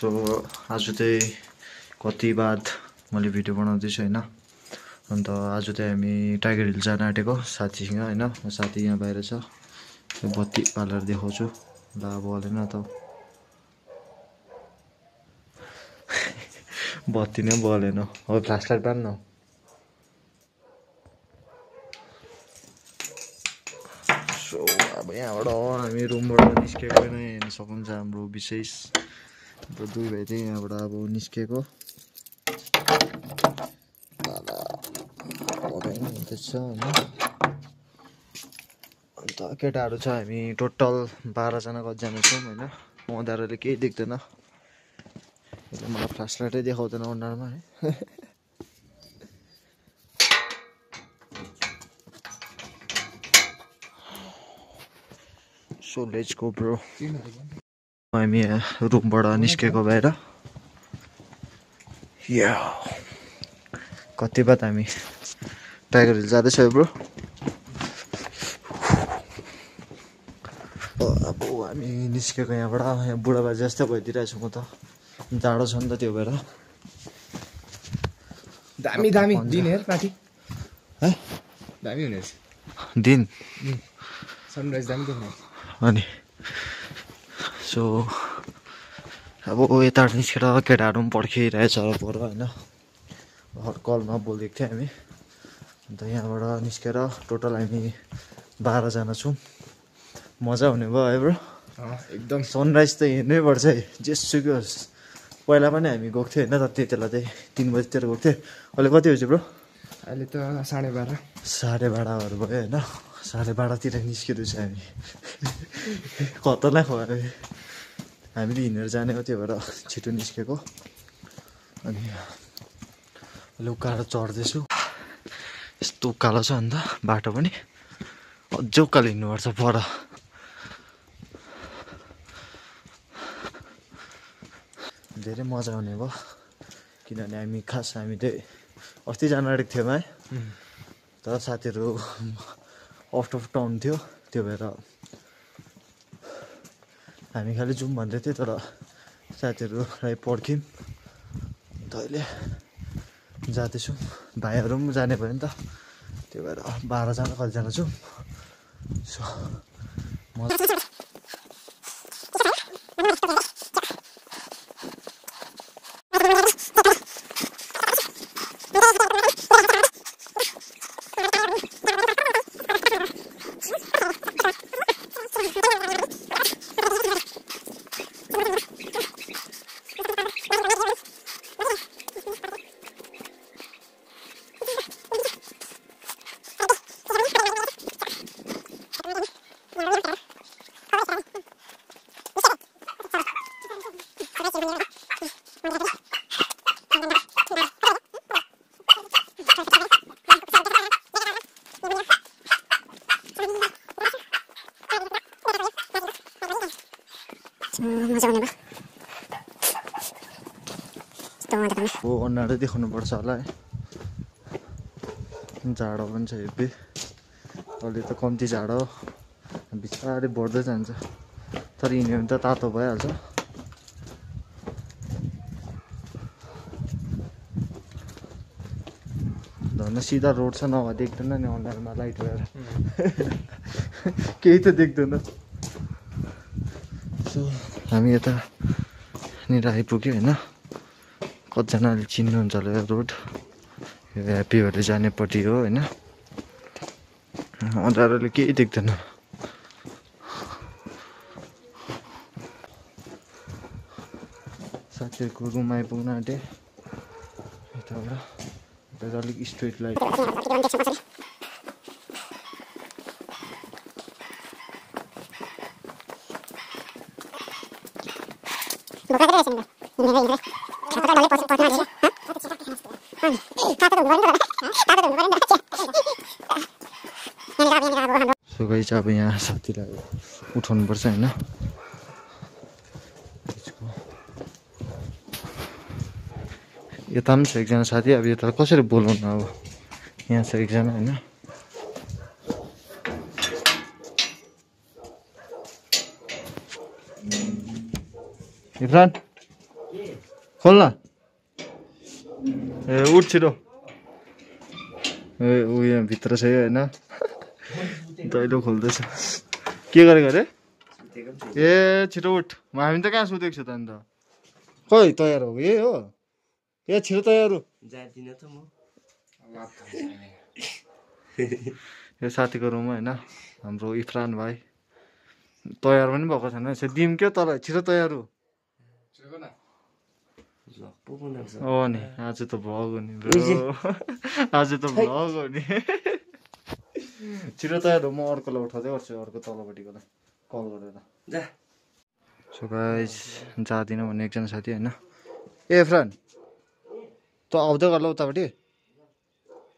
So आज चाहिँ कति बाद मैले भिडियो बनाउँदैछु होइन। अन्त आज चाहिँ हामी टाइगर हिल जान आँटेको साथीसँग होइन। साथी यहाँ बाहिर छ, यो बत्ती पालेर देखाउँछु। ल अब हलेन त बत्ती नै बलेन। अब फ्ल्यास लाइट बाल्नु। सो अब यहाँबाट हामी रुमबाट निस्केको नै हेर्न सक्नुहुन्छ हाम्रो विशेष दुई भाइ चाहिँ यहाँबाट अब निस्केको हुँदैछ होइन। अन्त केटाहरू छ हामी टोटल 12जना कतिजना छौँ होइन। उनीहरूले केही देख्दैन, मलाई फ्ल्यास लाइटै देखाउँदैन अनुहारमा है। So let's go bro. हामी रुमबाट निस्केको बाहिर या कति बाद हामी टाइगर हिल जाँदैछ ब्रो। अब हामी निस्केको यहाँबाट। यहाँ बुढा बाजे जस्तै भइदिइरहेको छु म त, जाडो छ नि त त्यो भएर। दामी दामी दिन हेर माथि है, दामी हुनेछ दिन सनराइज दामी देख्ने। अनि सो अब यताबाट निस्केर केटाहरू पनि पर्खिरहेछ पर होइन। कलमा बोलेको थियो हामी। अन्त यहाँबाट निस्केर टोटल हामी 12जना छौँ। मजा हुने भयो है ब्रो। एकदम सनराइज त हेर्नै पर्छ है जेसुकै होस्। पहिला पनि हामी गएको थियो होइन, तर त्यति बेला चाहिँ 3 बजीतिर गएको थियो। अहिले कति बजी ब्रो? अहिले त 12:30 12:30 भयो होइन। 12:30तिर निस्किँदैछ हामी। खतरनाक भयो हामी त हिँडेर जाने हो, त्यो भएर छिटो निस्केको। अनि अहिले उकालो चढ्दैछु। यस्तो उकालो छ अन्त बाटो पनि अझै उकालो हिँड्नुपर्छ पर। धेरै मजा आउने भयो किनभने हामी चाहिँ अस्ति जान आँटेको थियौँ है। तर साथीहरू आउट अफ टाउन थियो, त्यो भएर हामी खालि जाउँ भन्दै थियो। तर साथीहरूलाई पर्ख्यौँ, अन्त अहिले जाँदैछौँ। भाइहरू पनि जाने भयो नि त, त्यो भएर 12जना कतिजना छौँ। सो अनुहारै देखाउनु पर्छ होला है। जाडो पनि छ हेब्बी। अहिले त कम्ती जाडो बिस्तारै बढ्दै जान्छ, तर हिँड्यो भने त तातो भइहाल्छ। धन्न सिधा रोड छ, नभए देख्दैन नि अनुहारमा लाइट भएर। केही त देख्दैन। सो हामी यतानिर आइपुग्यो होइन। कतिजनाले चिन्नुहुन्छ होला यो रोड, यो ह्याप्पी भएर जानेपट्टि हो होइन। उनीहरूले केही देख्दैन। साथीहरूको रुम आइपुग्न आँटे यताबाट। अलिक स्ट्रिट लाइट सो गाइस चाहिँ अब यहाँ साथीलाई उठाउनुपर्छ होइन। यता पनि छ एकजना साथी, अब यता कसरी बोलाउनु। अब यहाँ छ एकजना होइन। इफ्रान खोल्न ए उठ छिटो ए ऊ यहाँ भित्र छ होइन दैलो खोल्दैछ के गरेको अरे ए छिटो उठ हामी त कहाँ सुतेको छु त अन्त खै तयार हो ए हो ए छिटो तयार हो यो साथीको रुम होइन हाम्रो इफ्रान भाइ तयार पनि भएको छैन यसो दिम क्या तर छिटो तयार हो नि आज त भ्लग हो नि आज त भ्लग हो नि छिटो तयार हो म अर्कोलाई उठाउँदै गर्छु अर्को तलपट्टिकोलाई कल गरेर सो गाइस जाँदिनँ भन्ने एकजना साथी होइन ए इफ्रान त आउँदै गर ल उतापट्टि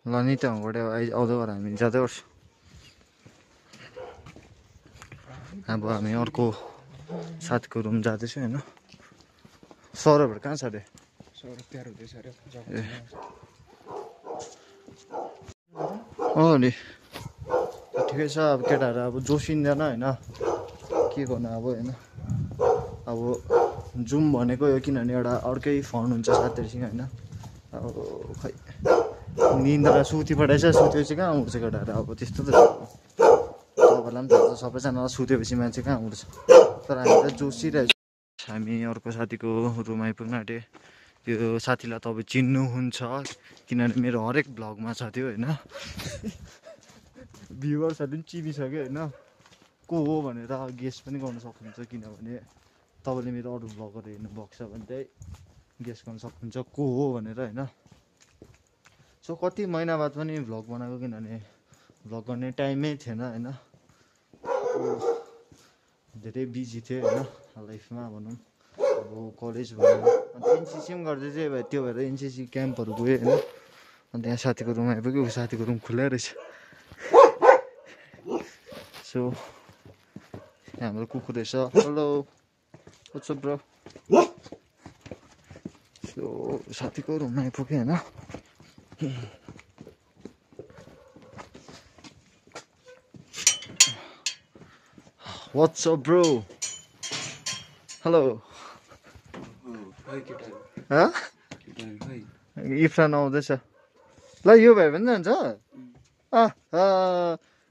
ल नि त्यहाँबाट आउँदै गर हामी जाँदै गर्छु अब हामी अर्को साथीको रुम जाँदैछौँ होइन सौरभहरू कहाँ छ अरे नि ठिकै छ अब केटाहरू अब जोसिँदैन होइन के गर्नु अब होइन अब जाउँ भनेको हो किनभने एउटा अर्कै फन हुन्छ साथीहरूसँग होइन अब खै निन्द्रा सुती पठाएछ सुतेपछि कहाँ उठ्छ केटाहरू अब त्यस्तो त तपाईँलाई पनि थाहा छ सबैजनालाई सुतेपछि मान्छे कहाँ उठ्छ तर हामी त जोसिरहेछ हामी अर्को साथीको रुम आइपुग्न आँटे त्यो साथीलाई तपाईँ चिन्नुहुन्छ किनभने मेरो हरेक भ्लगमा छ त्यो होइन भ्युवर्सहरूले पनि चिनिसक्यो होइन को हो भनेर गेस पनि गर्न सक्नुहुन्छ किनभने तपाईँले मेरो अरू भ्लगहरू हेर्नु भएको छ भने चाहिँ गेस गर्न सक्नुहुन्छ को हो भनेर होइन सो कति महिना बाद पनि भ्लग बनाएको किनभने भ्लग गर्ने टाइमै थिएन होइन धेरै बिजी थियो होइन लाइफमा भनौँ अब कलेज भयो अन्त एनसिसी पनि गर्दै चाहिँ त्यो भएर एनसिसी क्याम्पहरू गयो होइन अन्त यहाँ साथीको रुम आइपुग्यो साथीको रुम खुल्लै रहेछ सो हाम्रो कुकुर रहेछ hello what's up bro so साथीको रुम आइपुग्यो होइन What's up, bro? Hello. इफ्रान आउँदैछ ल यो भाइ पनि जान्छ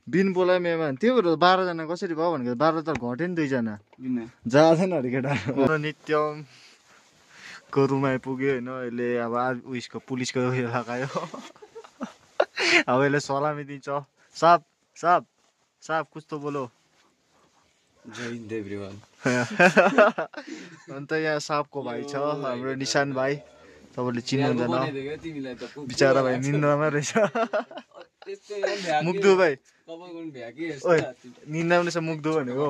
बिन बोलाइ मेहमान त्यो भएर 12जना कसरी भयो भनेको 12 त घट्यो नि 2जना जाँदैन अरे केटाहरू नित्यमको रुम आइपुग्यो होइन अहिले अब उयसको पुलिसको उयो लगायो अब यसले सलामी दिन्छ साप साप साप कस्तो बोलो अन्त यहाँ सापको भाइ छ हाम्रो निशान भाइ तपाईँले चिन्नुहुँदैन बिचरा भाइ निन्द्रामा रहेछ मुग्दु भाइ निन्द्रा पनि छ मुग्दु भनेको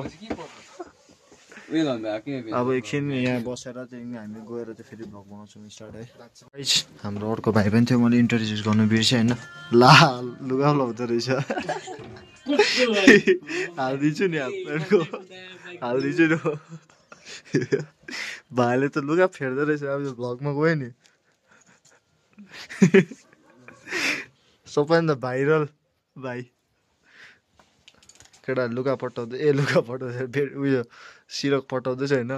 अब एकछिन यहाँ बसेर चाहिँ हामी गएर चाहिँ फेरि भ्लग बनाउँछौँ स्टार्ट है हाम्रो अर्को भाइ पनि थियो मैले इन्ट्रोड्युस गर्नु बिर्सेँ होइन ला लुगा लाउँदो रहेछ हालिदिन्छु नि हाफप्यान्टको हालिदिन्छु नि भाइले त लुगा फेर्दो रहेछ अब यो भ्लगमा गयो नि सबैभन्दा भाइरल भाइ केटा लुगा पठाउँदै लुगा पठाउँदै फेरि उयो सिरक पठाउँदैछ होइन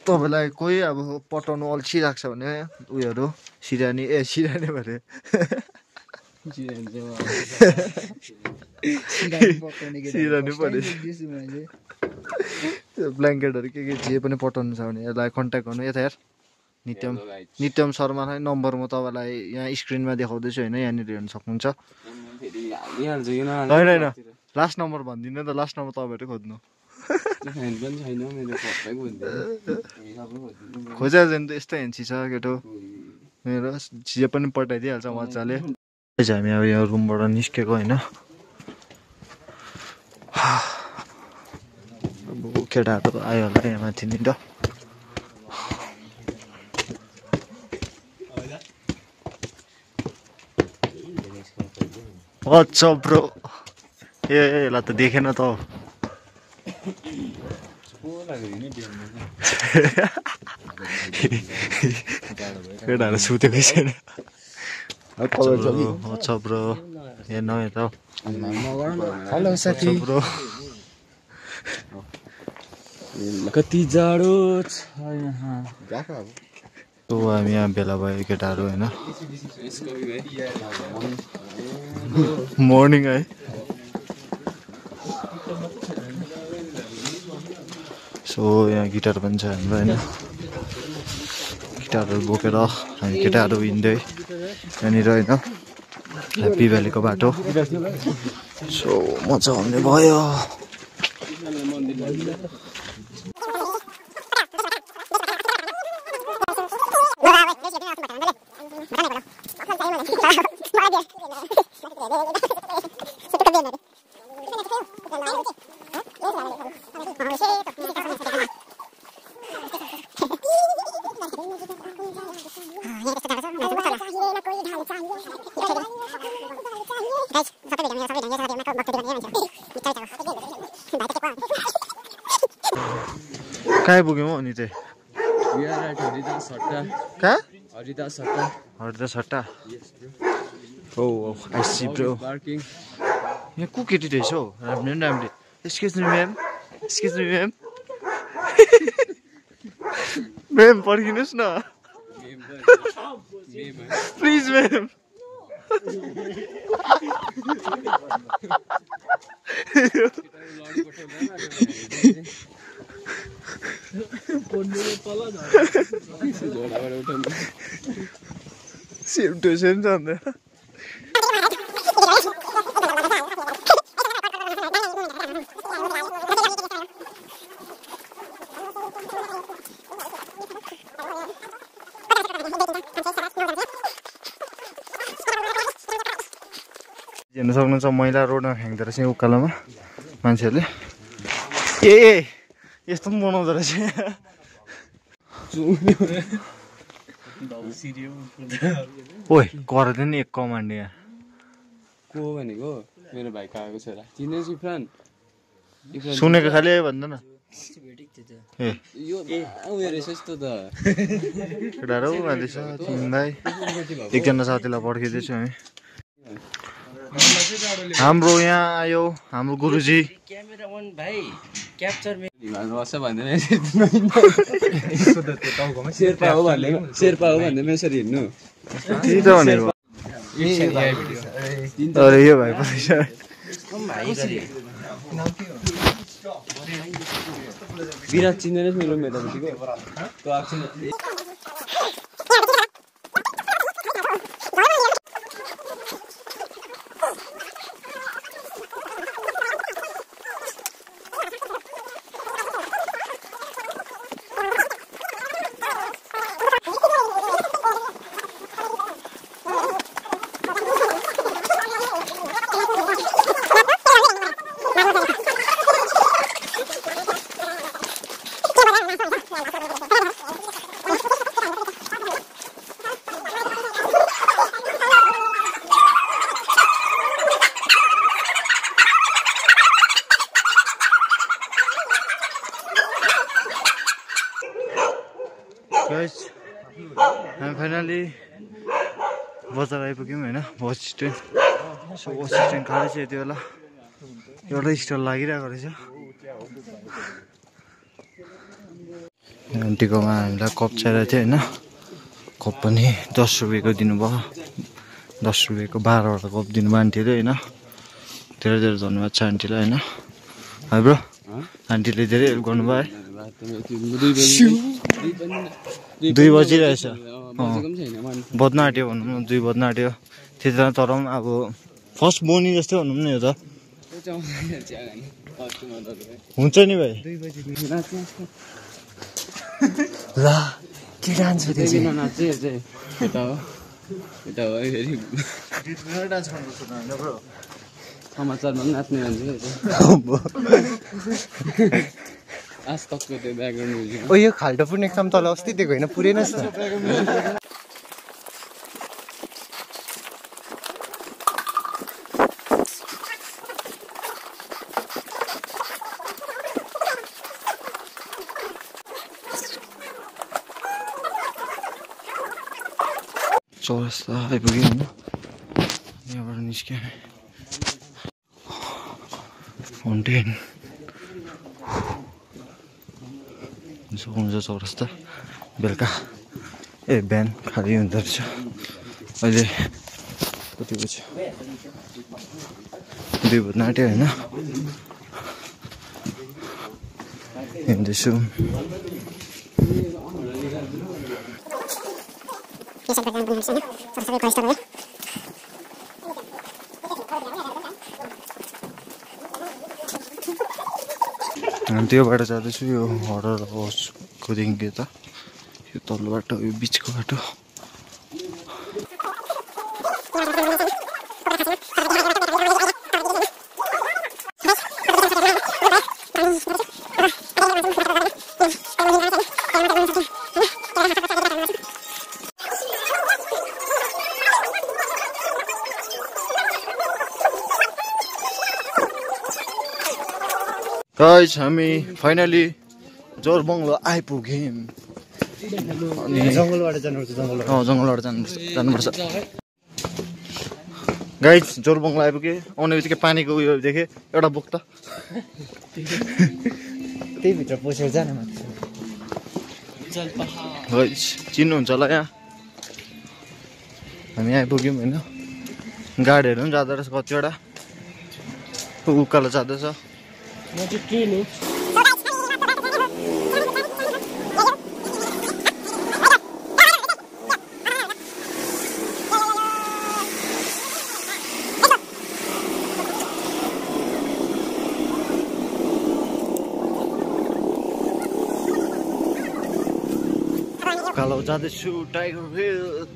तपाईँलाई कोही अब पठाउनु अल्छी लाग्छ भने उयोहरू सिरानी सिरानी भने सिरानी पर्यो ब्ल्याङ्केटहरू के जे पनि पठाउनु छ भने यसलाई कन्ट्याक्ट गर्नु यता हेर नित्यम शर्मालाई नम्बर म तपाईँलाई यहाँ स्क्रिनमा देखाउँदैछु होइन यहाँनिर हेर्नु सक्नुहुन्छ होइन होइन लास्ट नम्बर भनिदिनु त लास्ट नम्बर तपाईँहरू खोज्नु खोजा जाने त यस्तो हेन्सी छ केटो मेरो जे पनि पठाइदिइहाल्छ मजाले हामी अब यहाँ रुमबाट निस्केको होइन अब केटाहरू आयो होला यहाँ माथि नि त What's up, bro? यसलाई त देखेन त केटाहरू सुतेकै छैन What's up, bro? हेर्न यता हेलो साथी ब्रो कति जाडो छ यहाँ तो हामी यहाँ बेला भयो केटाहरू होइन मर्निङ है सो यहाँ गिटार पनि छ हाम्रो होइन गिटारहरू बोकेर हामी केटाहरू हिँड्दै यहाँनिर होइन ह्याप्पी भ्यालीको बाटो सो मजा आउने भयो कहाँ पुग्यौँ अनि चाहिँ कहाँ हरिदास सट्टा ओ आई सी ब्रो यहाँ को केटी रहेछ हौ राम्रो नि राम्ररी एक्सक्युज मी म्याम म्याम पर्खिनुहोस् न प्लिज म्याम सेम जान्दैन हेर्न सक्नुहुन्छ मैला रोडमा फ्याँक्दो रहेछ उकालोमा मान्छेहरूले ए यस्तो पनि बनाउँदो रहेछ ओइ गरिदिनु नि एक कमान्ड यहाँ को भनेको मेरो भाइ काको छोरा चिनेछु इफ्रान सुनेको खालि भन्दैन ए यो उयो रहेछ यस्तो त केटाहरू भन्दैछ तिमीलाई एकजना साथीलाई पर्खिँदैछु हामी हाम्रो यहाँ आयो हाम्रो गुरुजी शेर्पा हो भन्ने यसरी हिँड्नु त्यही त भनेको अरे यो भाइ परेछ विराट चिन्दैन मेरो मेधापट्टिको हामी फाइनली बजार आइपुग्यौँ होइन bus stand so bus stand खाली छ यति बेला एउटा स्टल लागिरहेको रहेछ आन्टीकोमा हामीलाई कप चाहिएको थियो होइन कप पनि 10 रुपियाँको दिनुभयो 10 रुपियाँको 12वटा कप दिनुभयो आन्टीले होइन धेरै धेरै धन्यवाद छ आन्टीलाई होइन है ब्रो आन्टीले धेरै हेल्प गर्नुभयो है 2 बजिरहेछ बज्न आँट्यो भनौँ न 2 बज्न आँट्यो त्यति तर पनि अब फर्स्ट बोनी जस्तै भनौँ न यो त हुन्छ नि भाइ ल के डान्स समाचारमा पनि नाच्ने मान्छे आज तकको त्यो ब्याकग्राउन्ड म्युजिक ओ यो खाल्टो पनि एकदम तल अस्ति दिएको होइन पुरेनस् न चौरस्ता आइपुग्यो होइन यहाँबाट निस्क्यो फाउन्टेन सक्नुहुन्छ चौरस्ता बेलुका बिहान खाली हुँदो रहेछ अहिले कति बज्यो 2 बज्न आँट्यो होइन हिँड्दैछु त्यो बाटो जाँदैछु यो हरर हाउसको देखिको यता यो तल्लो बाटो यो बिचको बाटो गाइस हामी फाइनली जोरबङ्गलो आइपुग्यौँ अनि जङ्गलबाट जानुपर्छ जङ्गलबाट जानुपर्छ गाइस जोरबङ्गलो आइपुग्यो आउने बित्तिकै पानीको उयो देखेँ एउटा बोक त त्यही भित्र पसेर जान मात्र गाइस चिन्नुहुन्छ होला यहाँ हामी आइपुग्यौँ होइन गाडीहरू पनि जाँदो रहेछ कतिवटा उकालो जाँदैछ उकालो जाँदैछु टाइगर हिल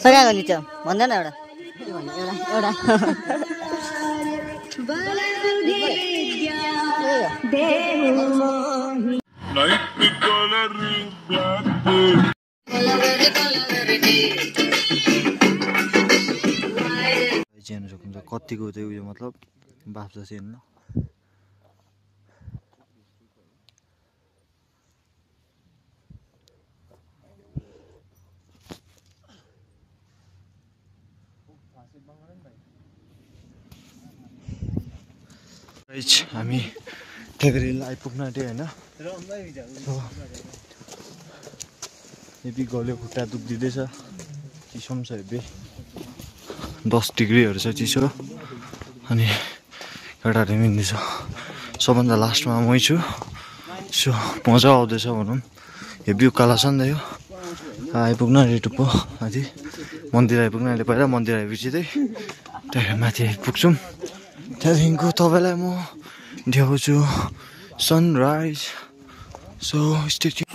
सकाएको नि त्यो भन्दैन एउटा एउटा हेर्नु सक्नुहुन्छ कतिको चाहिँ उयो मतलब बाफ्छ चाहिँ हेर्नु हामी टाइगर हिल आइपुग्न आँट्यो होइन हेभी गल्यो खुट्टा दुख्दिँदैछ चिसो पनि छ हेभी 10 डिग्रीहरू छ चिसो अनि केटाहरू मिल्दैछ सबभन्दा लास्टमा मै छु सो मजा आउँदैछ भनौँ हेभी उकालो छ नि त यो आइपुग्न आँट्यो टुप्पो माथि मन्दिर आइपुग्न अहिले पहिला मन्दिर आएपछि चाहिँ त्यहाँ माथि आइपुग्छौँ त्यहाँदेखिको तपाईँलाई म देखाउँछु sunrise so stay tune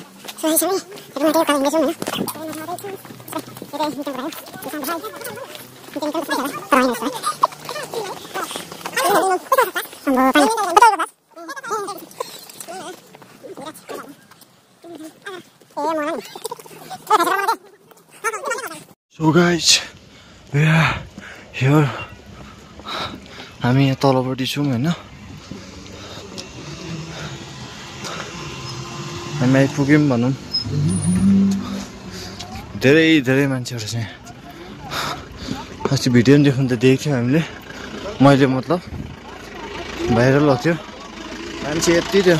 So guys, we are here. हामी यहाँ तलपट्टि छौँ होइन हामी आइपुग्यौँ भनौँ धेरै मान्छेहरू छ यहाँ अस्ति भिडियो पनि देख्नु त देखेको थियो हामीले मैले मतलब भाइरल भएको थियो मान्छे यति थियो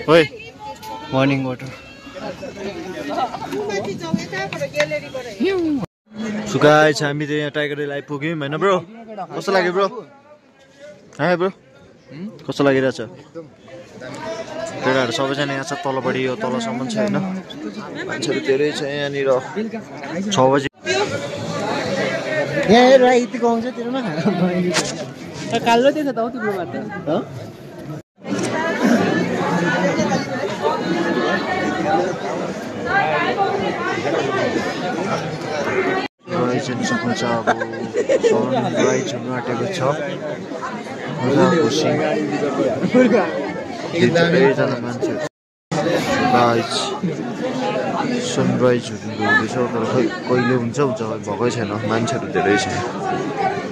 ओइ मर्निङ वाटर सुकाइ छ हामी त यहाँ टाइगर हिल आइपुग्यौँ होइन ब्रो कस्तो लाग्यो ब्रो ब्रो कस्तो लागिरहेछ केटाहरू सबैजना यहाँ छ तलपट्टि यो तलसम्म छ होइन मान्छेहरू धेरै छ यहाँनिर 6 बजी यहाँ यतिको आउँछ तेरोमा कालो त्यही छ त तिम्रो माथि सक्नुहुन्छ अब सनराइज हुनु आँटेको छ मजा खुसी धेरैजना मान्छेहरू गाइस सनराइजहरू हुँदैछ तर खै कहिले हुन्छ भएकै छैन मान्छेहरू धेरै छ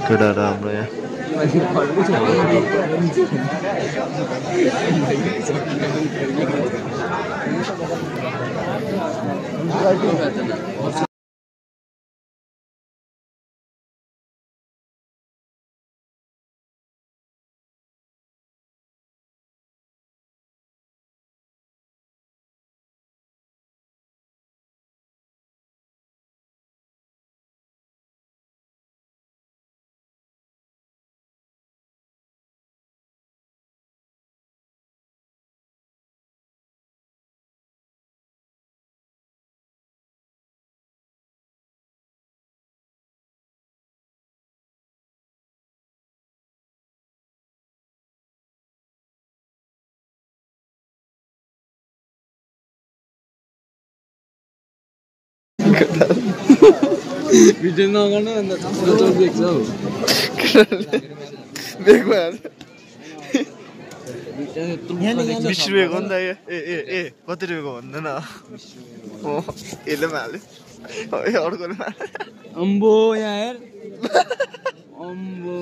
केटाहरू हाम्रो यहाँ भिडियो नगर्नु अन्त बेग्छ हौ बेगमा 20 रुपियाँको नि त ए कति रुपियाँको भन्दैन यसले पनि हाल्यो अर्कोले अम्बो यहाँ हेर अम्बो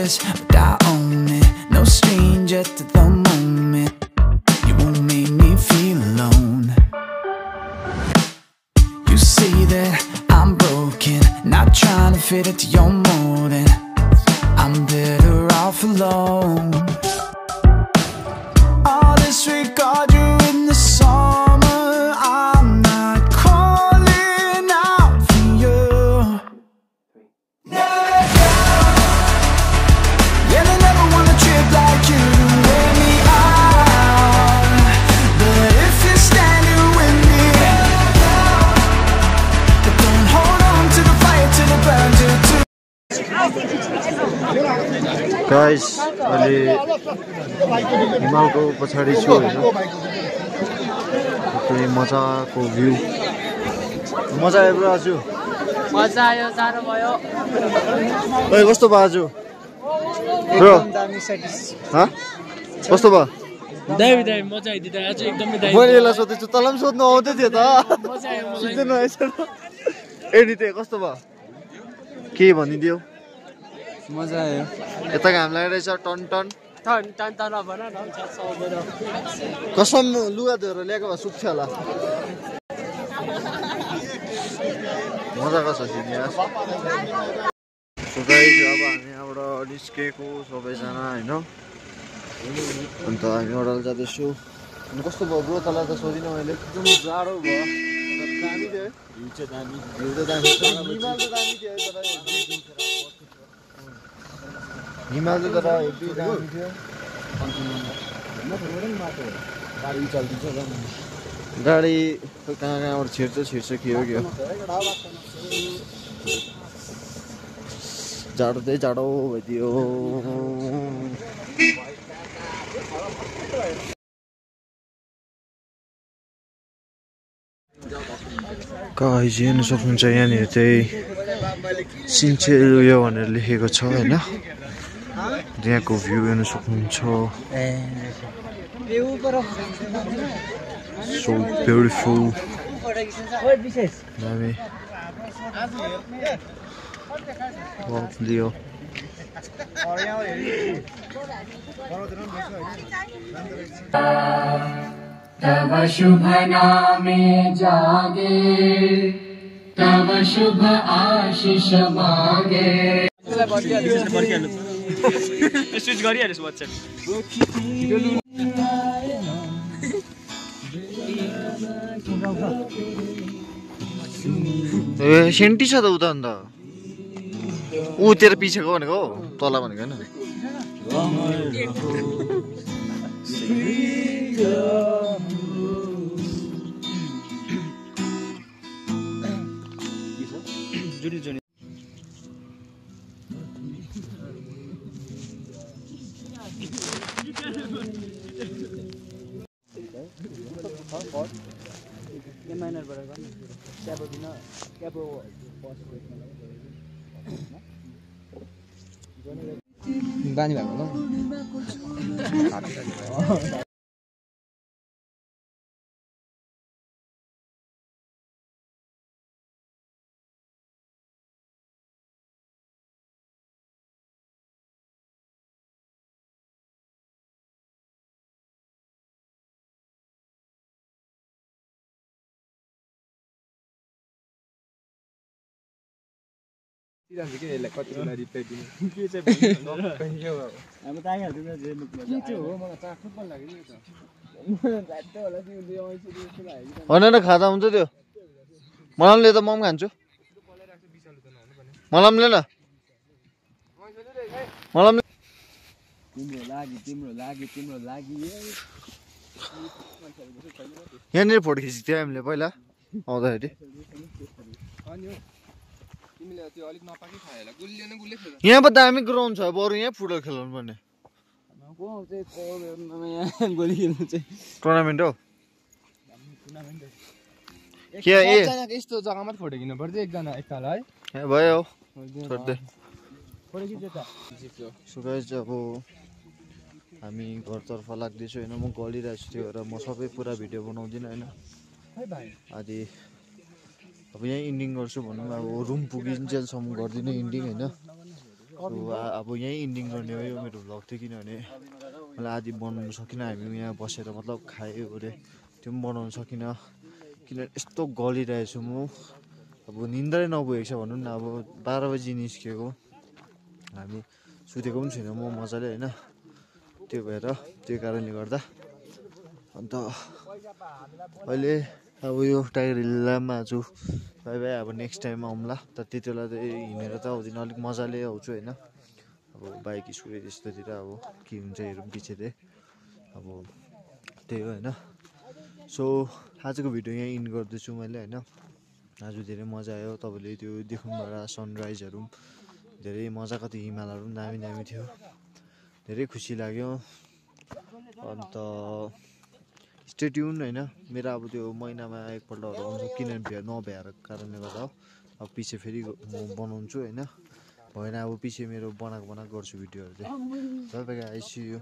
but I own it. No stranger to the moment. You won't make me feel alone. You see that I'm broken, not trying to fit into your molding. I'm better off alone. I'll disregard you in the summer. I'm not calling out for you. Yeah, they never wanna trip like you to wear me out. But if you're standing with me, but don't hold on to the fire till it burns you too. Guys अहिले हिमालको पछाडि छु होइन त्यही मजाको view मजा आयो bro आज मजा आयो जाडो भयो ओइ कस्तो भयो आज ब्रो कस्तो भयो दामी दामी मजा आइदियो आज एकदमै दामी मैले यसलाई सोधेछु तँलाई पनि सोध्नु आउँदै थियो त मजा आयो मलाई सिक्दैन रहेछ एडी त्यो कस्तो भयो के भनिदियो मजा आयो यता घाम लागिरहेछ टन टन टन टन त नभन न सबैले कसम लुगा धोएर ल्याएको भए सुक्छ होला मजाको छ सिनियर सो गाइस अब हामी यहाँबाट निस्केको सबैजना होइन अन्त हामी ओडाल जाँदैछु अनि कस्तो भयो ब्रो तँलाई त सोधिनँ मैले एकदम जाडो भयो दामी थियो भ्यू चाहिँ दामी भ्यू त दामी हिमाल त दामी थियो तर हिमाल त तर हेभी दामी थियो गाडी कहाँ कहाँबाट छिर्छ के हो जाडो चाहिँ जाडो भइदियो गाइस हेर्नु सक्नुहुन्छ यहाँनिर चाहिँ सिन्चेल उयो भनेर लेखेको छ होइन त्यहाँको भ्यू हेर्नु सक्नुहुन्छ सो ब्युटिफुल दामी लियो तव शुभ नामे जागे तव शुभ आशीष मागे स्विच गरिहाल्नुस् WhatsApp ए सेन्टी छ त उता अन्त ऊ तेरो पिछेको भनेको तल भनेको होइन बानी भएको न होइन न खाँदा हुन्छ त्यो मलामले त म पनि खान्छु मलामले न मलामले तिम्रो लागि यहाँनिर फोटो खिचेको थियो हामीले पहिला आउँदाखेरि यहाँ पो दामी ग्राउन्ड छ बरु यहाँ फुटबल खेलाउनु पर्ने गोली खेल्नु चाहिँ टुर्नामेन्ट हो के ए यस्तो जग्गामा फोटो खिच्नु पर्छ एकजना एकताल है भयो छोड्दै सो गाइस अब हामी घरतर्फ लाग्दैछु होइन म गलिरहेको छु त्यो भएर म सबै पुरा भिडियो बनाउँदिनँ होइन आदि अब यहीँ इन्डिङ गर्छु भनौँ अब रुम पुगिन्जेलसम्म गर्दिनँ इन्डिङ होइन अब यहीँ इन्डिङ गर्ने हो यो मेरो भ्लग थियो किनभने मलाई आदि बनाउनु सकिनँ हामी यहाँ बसेर मतलब खायो अरे त्यो पनि बनाउनु सकिनँ किनभने यस्तो गलिरहेछु म अब निन्द्रै नपुगेको छ भनौँ न अब 12 बजी निस्किएको हामी सुतेको पनि छैन म मजाले होइन त्यो भएर त्यो कारणले गर्दा अन्त अहिले अब यो टाइगर हिलमा आज बाई बाई अब नेक्स्ट टाइम आउँला तर त्यति बेला त हिँडेर त आउँदिनँ अलिक मजाले आउँछु होइन अब बाइक स्कुटी त्यस्तोतिर अब के हुन्छ हेरौँ पछि चाहिँ अब त्यही हो होइन सो आजको भिडियो यहीँ इन्ड गर्दैछु मैले होइन आज धेरै मजा आयो तपाईँले त्यो देख्नुभयो सनराइजहरू धेरै मजाको थियो हिमालहरू पनि दामी दामी थियो धेरै खुसी लाग्यो अन्त स्टे ट्युन होइन मेरो अब त्यो महिनामा एकपल्टहरू आउँछ किनभने नभ्याएको कारणले गर्दा अब पछि फेरि म बनाउँछु होइन भएन अब पछि मेरो बनाएको गर्छु भिडियोहरू चाहिँ तपाईँ आई सी यू